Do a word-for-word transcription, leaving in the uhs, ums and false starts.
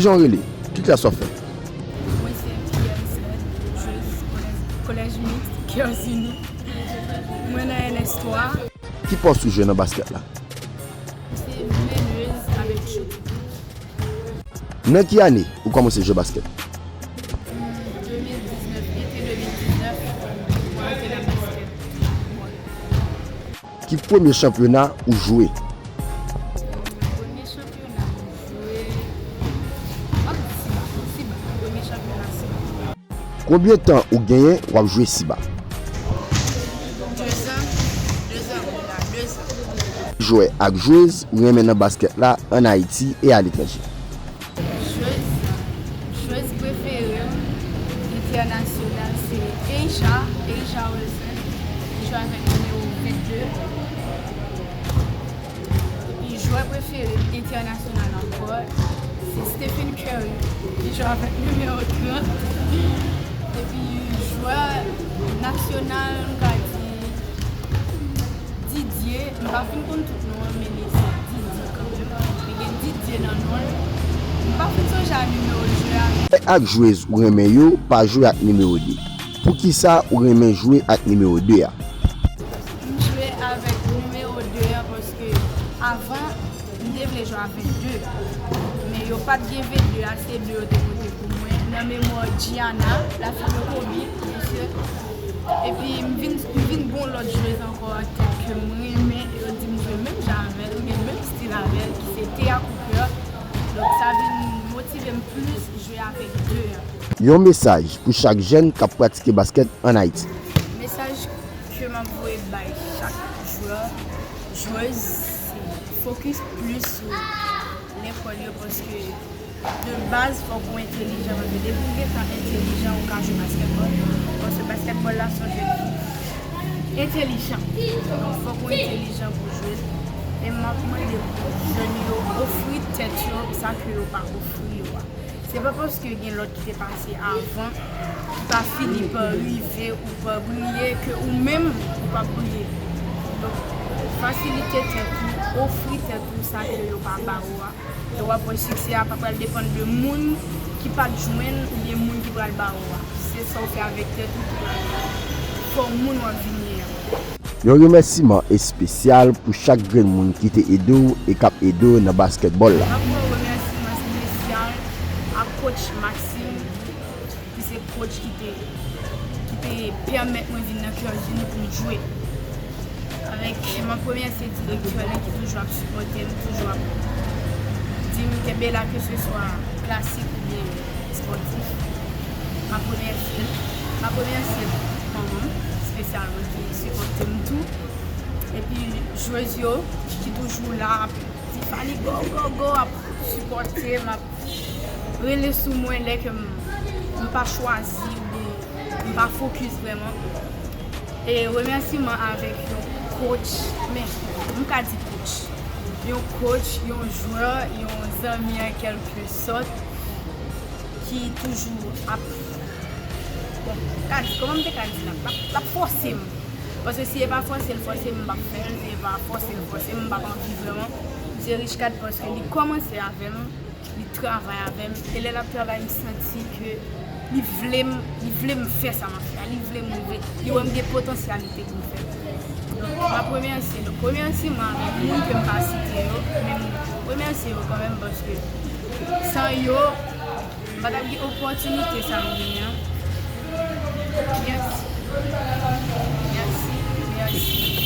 Jan w rele? Ki klas w ap fè? Mwen se Pierre Lisbeth, jwez kolèj, kolèj miks Cœur Unis. Mwen nan L S twa. Ki pòs ou jwe nan baskèt la? Se menez avèk chouti. Nan ki ane ou kòmanse jwe baskèt? Hmm, de mil diznèf, ete de mil diznèf, mwen antre nan baskèt. Ki premye chanpyona ou jwe? Premye chanpyona m jwe, m ap di Siba, Siba, premye chanpyona Siba. Konbyen tan ou genyen w ap jwe Siba? De zan, de zan, m la, de zan. Jwè ak jwez ou renmen nan baskèt la ann Ayiti e aletranje? Jwez, jwez prefere m entènasyonal se A'ja, A'ja Wilson, ki jwe avèk nimewo vennde. Epi jwè prefere m entènasyonal ankò, se Stephen Curry, ki jwe avèk nimewo trant. Epi jwè nasyonal, m ka di Didier, m pa fin konn tout non an, men li se Didier kanmenm. Li gen Didier nan non l. M pa fin sonje a nimewo l jwe a. Jwè ak jwez ou renmen yo pa jwe ak nimewo de. Poukisa ou renmen jwe ak nimewo de a? M jwe avèk nimewo de a paske avan, m te vle jwe avèk de. Men yo pa t gen vennde a, se de yo te pote pou mwen. Nan memwa Gianna, la fille de Kobe, byen si. Epi m vin, m vin gen yon lòt jwez ankò an tèt ke m renmen, e yo di m jwe menm jan avè l, oubyen menm stil avè l, ki se Thea Cooper. Donk sa vin motive m plis jwe avèk de a. Yon mesaj pou chak jèn k ap pratike baskèt ann Ayiti. Mesaj ke m ap voye bay chak jwè, jwez, se fokis plis sou lekòl yo, paske de baz fòk ou entelijan, paske depi w gentan entelijan, ou ka jwe baskètbòl, paske baskètbòl la se yon jwèt ki entelijan. Donk fòk ou entelijan pou w jwe l. E m ap mande pou jèn yo ofri tèt yo sa ke yo pa ofri yo a. Se pa paske gen lòt ki te pase avan, ki pa fini pa rive ou pa briye, ke ou menm, ou p ap briye. Donk, fasilite tèt ou, ofri tèt ou sa ke yo pa ba ou a. E w ap wè siksè a pa pral depann de moun ki pa t jwenn oubyen moun ki pral ba ou a. Se sa w fè avèk tèt ou ki pral fè w moun w ap vin ye a. Yon remèsiman espesyal pou chak grenn moun ki te ede w e k ap ede w nan baskètbòl la. M ap fè yon remèsiman espesyal a coach Maxime, ki se coach ki te, ki te pèmèt mwen vin nan Cœur Unis pou m jwe. Avèk, m ap remèsye direktè la ki toujou ap sipòte m, toujou ap di m kenbe la, keseswa klasik oubyen espòtif. M ap remèsye l. M ap remèsye manman m espesyalman ki sipòte m tou. Epi jwez yo ki toujou la ap di Fally go, go, go, ap sipòte m, ap rele sou mwen lè ke m, m pa chwazi oubyen m pa fokis vrèman. E remèsiman avèk yon coach, men m ka di coach. Yon coach, yon jwè, yon zanmi an kèlke sòt, ki toujou ap, bon, m ka di, kòman m te ka di la? L ap, l ap fòse m. Paske si e pa fòse l fòse m, m p ap fè l. Si e pa fòse l fòse m, m p ap anvi vrèman. Se Richcard paske li kòmanse avè m, li travay avè m. E lè l ap travay, m santi ke li vle m, li vle m fè sa m ap fè a. Li vle m rive. Li wè m gen potansyalite pou m fè. Donk, m ap remèsye. Donk, remèsiman avèk moun ke m pa site yo, men m remèsye yo kanmenm paske san yo, m pa t ap gen opòtinite sa m genyen an. Mèsi. Mèsi. Mèsi.